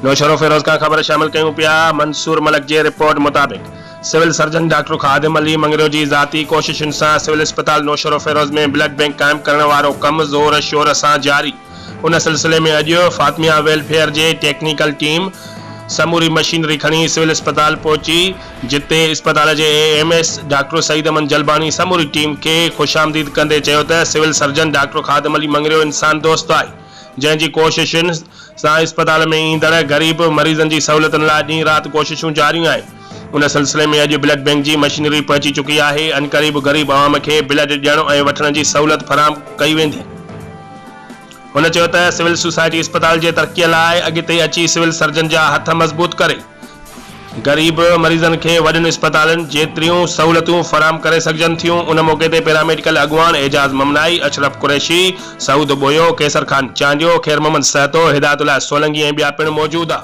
نوشهروفيروز کان خبر شامل ڪيون پيا منصور ملڪ جي رپورٽ مطابق civil surgeon doctor Khadim Ali Mangrio جي ذاتي ڪوششن سان سول اسپتال نوشهروفيروز ۾ بلڊ بئنڪ قائم ڪرڻ وارو ڪم زور شور سان جاري ان سلسلي ۾ اڄ فاطميه ويلفيئر جي ٽيڪنيڪل ٽيم سموري مشينري کڻي سول اسپتال پهچي جتي اسپتال جي A M S doctor Saeed Ahmed Jalbani سموري ٽيم کي خوش آمديد ڪندي چيو ته civil surgeon doctor Khadim Ali Mangrio انسان دوست آهي جنهن جي ڪوششن سان اسپتال ۾ ايندڙ غريب مريضن جي سهولتن لاء ڏينهن رات ڪوششون جاريون آهن. ان سلسلي ۾ اڄ بلڊ بئنڪ جي مشينري پهچي چڪي آهي، عنقريب غريب عوام کي بلڊ ڏيڻ ۽ وٺڻ جي سهولت فراهم ڪئي ويندي. هن چيو ته سول سوسائٽي اسپتال جي ترقي لاء اڳتي اچي سول سرجن جا هٿ مضبوط ڪري. غريب مريضن کي وڏين اسپتالن جيتريون سهولتون فراهم ڪري سگهجن ٿيون، ان موقعي تي پيراميڊيڪل اڳواڻ اعجاز ممنائي، اشرف قريشي، سعود ٻوهيو، قيصر خان چانڊيو، خير محمد سهتو، هدايت الله سولنگي ۽ ٻيا پڻ موجود.